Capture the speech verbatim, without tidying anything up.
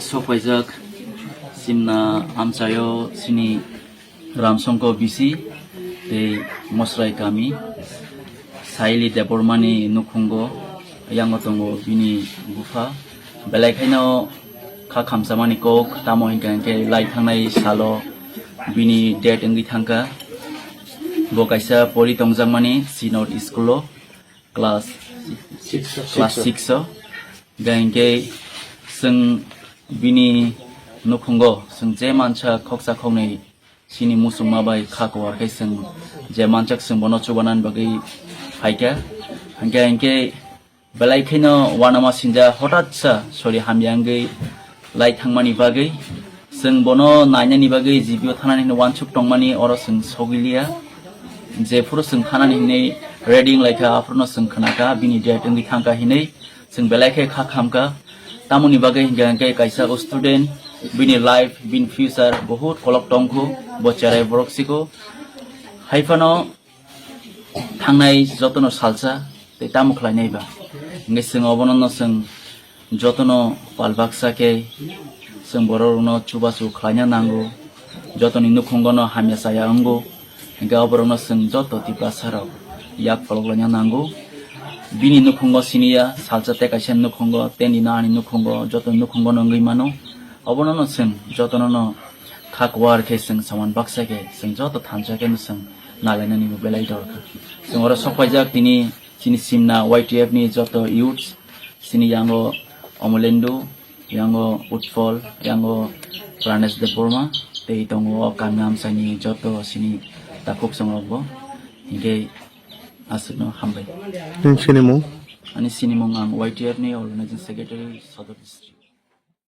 Sokpaijak Simna amchaio sini Ramsongko bisi tei Mosrai kami Saili Debbarmani nukhungo yango tongo bini bupha. Belai khaino kha khamchamani kok, tamo hinkha hinkhe lai thangnai salo bini death wngwi thangkha. Bo kaisa pori tongjakmani Synod school-o class class six-o. Hinkhe chwng bini nukhungo chwng je mansa khoksa khoknwi chini muchungma bai kha kuwar khe chwng je mansak chwng bono chubanani bagwi phaikha. Hinkhe hinkhe belai kheno uanama sinja hotatsa sori hamya wngwi lai thangmani bagwi chwng bono nainani bagwi G B o thanani hwnwi uansuk tongmani oro chwng sogwiliya. Jephuru chwng thanani hwnwi ready wnglaikha, aphuru no chwng khnakha bini death wngwi thangkha hinwi. Chwng belai khe kha khamkha. Tamoni bagwi hinkhe hinkhe kaisa o student, bini life, bini future, bohut kolok tongkhu, bo cherai borok sikhu. Haiphano thangnai jotono salsa tei tamo khlainai ba. Hinkhe chwng obono no chwng jotono pal baksa khe chwng borok rokno chubachu khlaina nango. Jotoni nukhungo no hamya chaya wngo. Hinkhe oborokno chwng joto Tiprasa rok yak pholok laina nango. Bini nukhungo siniya, salsa tei kaisa nukhungo, tei nini ani nukhungo, joto nukhungo no wngwi mano. Obono no chwng jotono no kha kuwar khe chwng saman baksa khe chwng joto thansa khe no chwng nalainani bo belai dorkar. Chwng oro sokpaijak tini chini Simna Y T F ni joto youths, chini yango Omolendu, yango Utpol, yango Pranesh Debbarma, tei tongo o kami amchaini joto chini takhuk songrokbo. Hinkhe aswkno hambai. Nini sinimung? Ani sinimung ang Y T F ni organizing secretary Sodor district.